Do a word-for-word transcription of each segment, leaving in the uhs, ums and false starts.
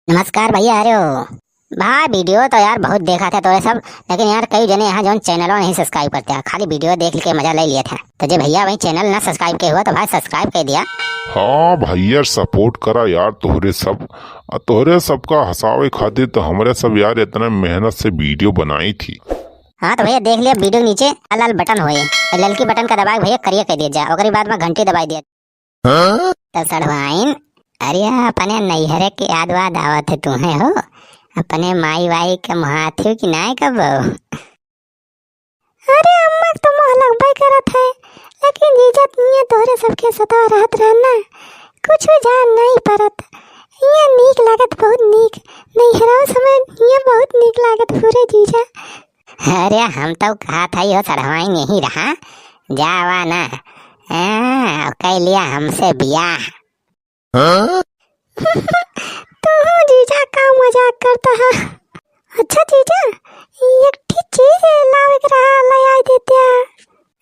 नमस्कार भैया, अरे हो भाई, video तो यार बहुत देखा था तोरे सब, लेकिन यार कई जने यहाँ जौन channel नहीं subscribe करते हैं, खाली video देख के मजा ले लिया था। तो जे भैया भाई channel ना subscribe के हुआ तो भाई subscribe कर दिया। हाँ भैया, support करा यार तोहरे सब, आ तोहरे सबका हंसावे खातिर तो हमरे सब यार इतना मेहनत से video बनाई थी। हाँ तो भैया देख लिया video के नीचे लाल लाल button होए, ललकी button का दबाए भैया करिया कर दिया जा, ओकरी बाद में घंटी दबाई दिया। हाँ? तो सड़वाइन, अरे अपने नैहरे के याद वाद आवत है तुम्हें हो? अपने माई वाई के मुहाथियो कि नाय कबो? अरे अम्मा तो मोह लगबे करत है, लेकिन जीजा तिये तोहरे सबके सता रहत रहना, कुछ जान नहीं परत। ये नीक लागत, बहुत नीक। नैहरा समय ये बहुत नीक लागत पूरे जीजा। अरे हम तो कहा था यो सड़वाइन यहीं रहा, जावा ना। हाँ, कई लिया हमसे बियाह। हाँ? तू जीजा का मजाक करता है? अच्छा जीजा, एक ठी चीज लावे के रहा, ले आय देत्या।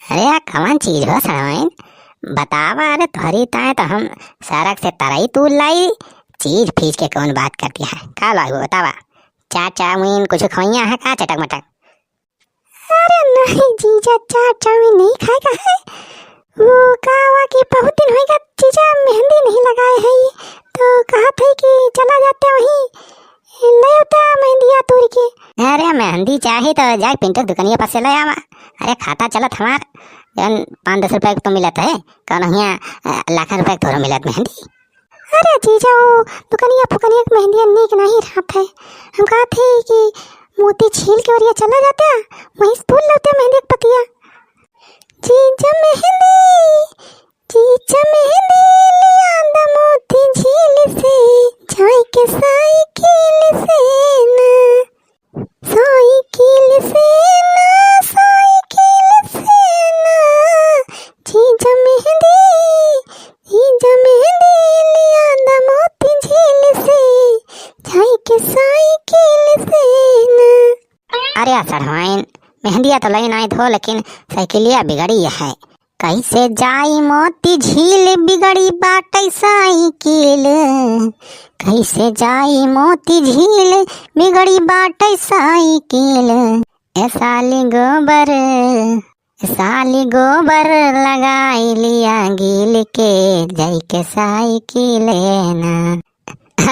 अरे यार, कवन चीज हो सड़वाइन? बतावा, अरे तोहरी ताए तो हम सड़क से तरई तूल लाई, चीज फीज के कौन बात करती है? का लाइबो बतावा? चाट चाउमीन कुछ खवैया है का चटक मटक? अरे नहीं जीजा, चाट चाउमीन नहीं खाए का है। वो का हुआ कि बहुत दिन होएगा जीजा मेहंदी नहीं लगाए है, तो कहा थे कि चला जाते वहीं ले होता मेहंदिया तोड़ के। अरे मेहंदी चाही तो जाए पिंटू दुकानिया पास से ले आवा। अरे खाता चलत हमार, जौन पाँच दस रुपया के तो मिलत है, कौन हियाँ, अ, लाखन रुपया के थोड़ा मिलत मेहंदी। अरे जीजा, वो दुकनिया फुकनिया के मेहंदिया नीक नहीं रहत है। हम कहत है कि मोती झील के ओरिया चला जाता, वहीं से तूल लेते मेहंदी के पतिया। जीजा मेहंदी, जीजा मेहंदी लिया द मोती झील से, जाए के साइकिल से ना। साइकिल से ना, साइकिल से ना, जीजा मेहंदी, जीजा मेहंदी लिया द मोती झील से, जाए के साइकिल से ना। अरे आ सड़वाइन, मेहंदिया तो लेन आए थो, लेकिन साइकिलिया बिगड़ी है। कैसे जाई मोती झील बिगड़ी बाटै साइकिल, कैसे जाई मोती झील बिगड़ी बाटै साइकिल। ए साली गोबर, ए साली गोबर लगाई लिया गील के, जाई के साइकिल ना।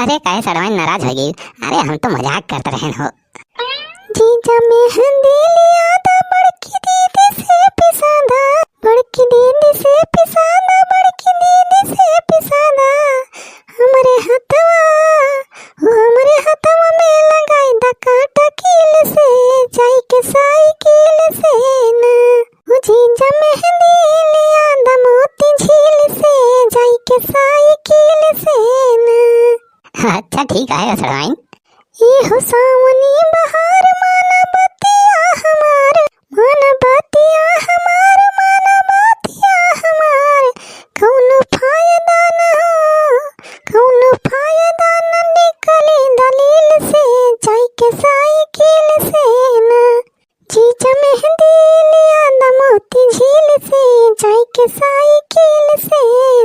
अरे काहे सड़वाइन नाराज हो गई? अरे हम तो मजाक करत रहन हो। जीजा मेहंदी लिया दा बड़की दीदी से पिसा दा, बड़की दीदी से पिसा दा, बड़की दीदी से पिसा दा। हमरे हथवा, ओ हमरे हथवा में लगाई दा काटा कील से, जाई के साइकिल से ना। ओ जीजा मेहंदी लिया दा मोती झील से, जाई के साइकिल से ना। अच्छा ठीक है सड़वाइन। ए हो सावनी बहार माना बतिया हमार, माना बतिया हमार, माना बतिया हमार। कौनो फायदा न हो, कौनो फायदा न निकली दलील से, जाई के साइकिल से ना। जीजा मेहंदी लिया दा मोती झील से, जाई के साइकिल से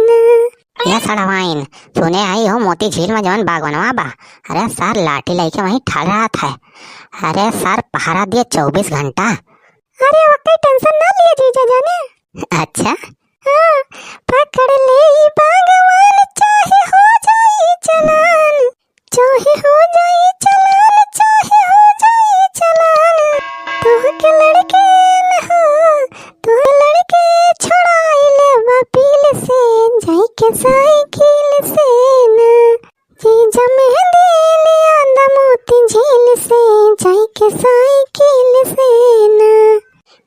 ना। ए सड़वाइन, सुने आई हो मोती झील में जौन बागवनवा बा, अरे सर लाठी लेके वहीं ठाड़ रहत है। अरे सर पहरा दिए चउबीस घंटा। अरे ओके tension ना लिया जीजा जाने। अच्छा। हाँ, पकड़ ले ई बागवान चाहे हो जाई चालान, चाहे हो जाई चालान, चाहे हो जाई चालान। तोहके लड़के न हो, तोहके लड़के छोड़ाई ले बापील से, जाई के साइकिल से ना। जीजा मेहंदी लिया दा मोती झील से, जाई के साइकिल से ना।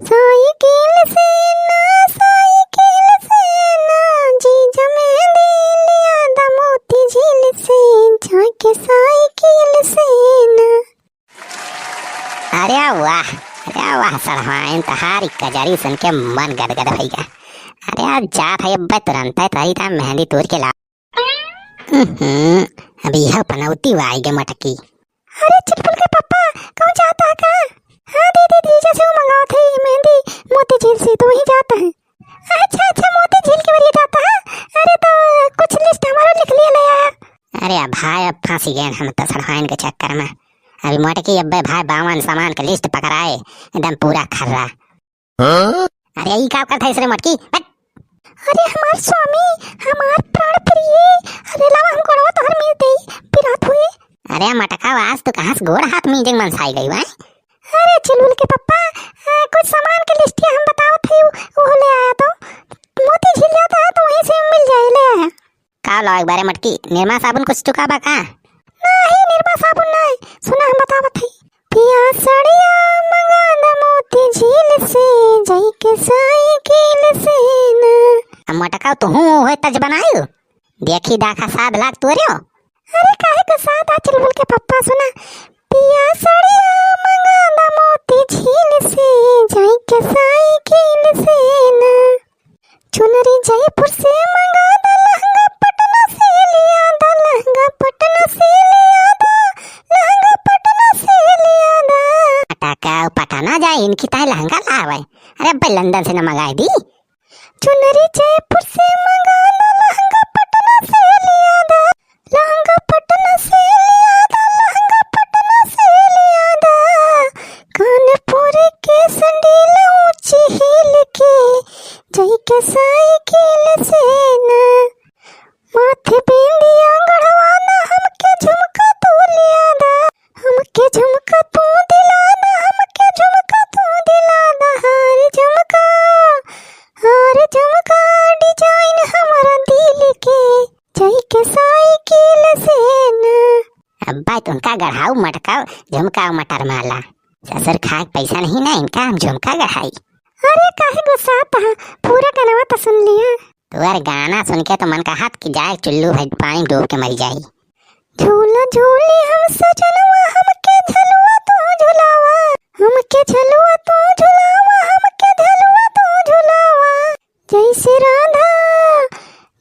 साइकिल से ना, साइकिल से ना, जीजा मेहंदी लिया दा मोती झील से, जाई के साइकिल से ना। अरे वाह, अरे वाह, सड़वाइन तहारी कजरी सुन के मन गदगद भइगा। अरे अब जात है, अब्बे तुरंत है, तोहरी ता मेहंदी तूर के ला। उहुं, अब यह पनौती वाई गे मटकी। अरे चिटपुल के पप्पा, कहूँ जाता है का? हाँ दीदी, जीजा से वो मंगावत है मेहंदी मोती झील से, तो वहीं जाता है। अच्छा, अच्छा, मोती झील के वरिया जाता है। अरे तो कुछ list हमारा लिख लिया ले यार। अरे भाई, अब फंस पहुँची गए हम तो सड़वाइन के चक्कर में। अभी मोटकी अब्बे भाई बावन सामान के list पकड़ाए, एकदम पूरा खर्रा। अरे, ई का करत हइस रे मटकी? हट। अरे हमार स्वामी, हमार प्राण प्रिय, अरे लावा हम गोड़वा तोहर मीज देई, पिरात हुए। अरे मटका, आज तू कहाँ से गोड़ हाथ मीजे के मनसाई गई बा? अरे चुलबुल के पप्पा, आ, कुछ सामान के list हम बतावत हई, उ-, उहो ले आया तो। मोती झील जाता है तो वहीं से मिल जाए, ले आया। का लावा एक बारे मटकी, निरमा साबुन कुछ चुका बा का? नाही, निरमा साबुन नाही। सुना, हम बतावत हई। पिया सड़िया मंगा द मोती झील से, जाई के साइकिल से ना। अब मटका तुहूँ होए तज बनायु। देखी दाखा साध लाग तोरे हो। अरे काहे को साध आ चुलबुल के पप्पा, सुना। पिया सड़िया मंगा द मोती झील से, जाई के साइकिल से ना। चुनरी जयपुर से मंगा दा, लहंगा पटना से लिया दा, लहंगा पटना से लिया दा, लहंगा पटना से लिया दा। पटाका पटना जाए, इनकी ताई लहंगा लावे। अरे अब्बे लंदन से न मंगाई दी। चुनरी जयपुर से मंगा दा, लहंगा पटना से लिया दा। लहंगा पटना से लिया दा, लहंगा पटना से लिया दा। कानपुर के सैंडल ऊंची हील के, जाई के साइकिल से ना। माथे बिंदिया गढ़वा दा, हमके झुमका तू लिया दा। हमके झुमका तू दिला दा, हमके झुमका तू दिला दा। हार झुमका, हार झुमका design हमारा दिल के। जाई के साइकिल से ना। अब्बा तुमका गढ़ाऊ मटकाऊ झुमकाऊ मटर माला। ससुर खाए पैसा नहीं ना इनका, हम झुमका गढ़ाई। अरे काहे गुस्सात हा, पूरा गनवा तो सुन लिया। तुअर गाना सुन के तो मन कहत कि जाए चुल्लू भाई पानी डूब के मर जाई। झूला झूली हम सजनवा, हमके झलुआ तू झुलावा, हमके झलुआ तू झुलावा, हमके झलुआ तू झुलावा। जैसे राधा,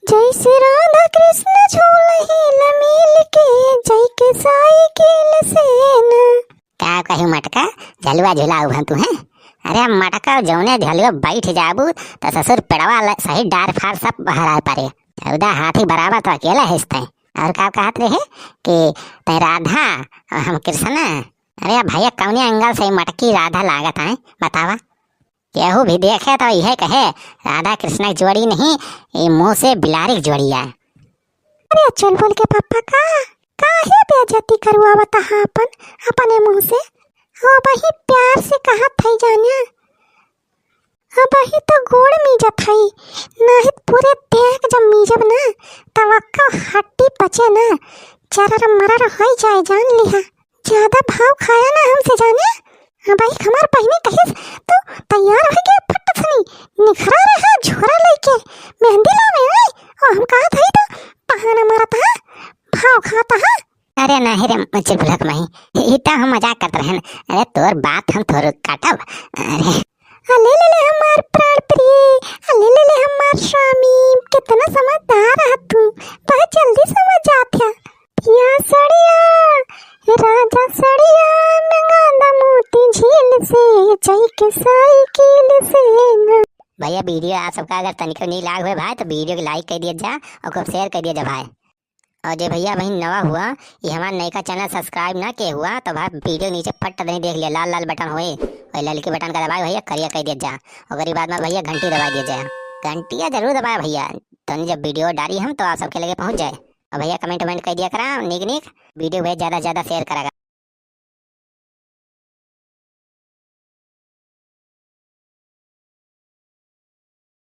जैसे राधा कृष्ण झूलही लमील के, जाई के साइकिल से ना। का कही मटका, झलुआ झुलाऊ भन तू हैं? अरे मटका, जौने झलुआ बैठ जाबू त ससुर पेड़वा ल-, सही डार फार सब बहराए परे। चौदह हाथी बराबर तो अकेला हिस्ते। और का कहत रहे कि तै राधा और हम कृष्ण? अरे भैया, कौने angle से मटकी राधा लागत है, बतावा? केहू भी देखे तो इहे कहे, राधा कृष्ण के जोड़ी नहीं, ये मुंह से बिलारी के जोड़ी है। अरे चुलबुल के पापा का, काहे बेइज्जती करवावत हा अपन, अपने मुंह से? वो वही प्यार से कहत है जाने, अबही तो गोड़ मीजत हई, नाहीं त पूरे देह के जब मीजब ना, तब अक्का हड्डी पचे ना, चरर मरर होई जाए, जान लिहा। ज्यादा भाव खाया ना हमसे जाने। अबही हमार बहिनी कहिस, "तू तैयार होई के फट सनी निखरा रहा झोरा लइके, मेहंदी लावे आई।" और हम कहत हई तो बहाना मारत हा, भाव खात हा। अरे नाहीं रे चुलबुलक माई, ई त हम मजाक करत रहन। अरे तोर बात हम थोड़ो काटब। अरे अले ले ले हमार प्राण प्रिय, अले ले ले हमार स्वामी, कितना समझदार है तू, बहुत जल्दी समझ जात है। या सड़िया, राजा सड़िया, मंगा दा मोती झील से, जाई के साइकिल से ना। भैया video आप सबका अगर तनिको नीक लाग हुए भाई तो video के like कर दिया जा और खूब share कर दिया जा भाई। और जे भैया बहिन नवा हुआ, ये हमार नयका channel subscribe ना किए हुआ, तो भाई video नीचे फट दे देख लिया, लाल लाल button होए, वही ललकी button का दबाए भैया, करिया कर दिया जा। ओकरी बाद में भैया घंटी दबा दिया जाए, घंटिया जरूर दबाए भैया, तनी जब video डाली हम तो आप सबके लगे पहुँच जाए। और भैया comment वमेंट कर दिया करा नीक नीक, video भैया ज़्यादा से ज़्यादा share करा।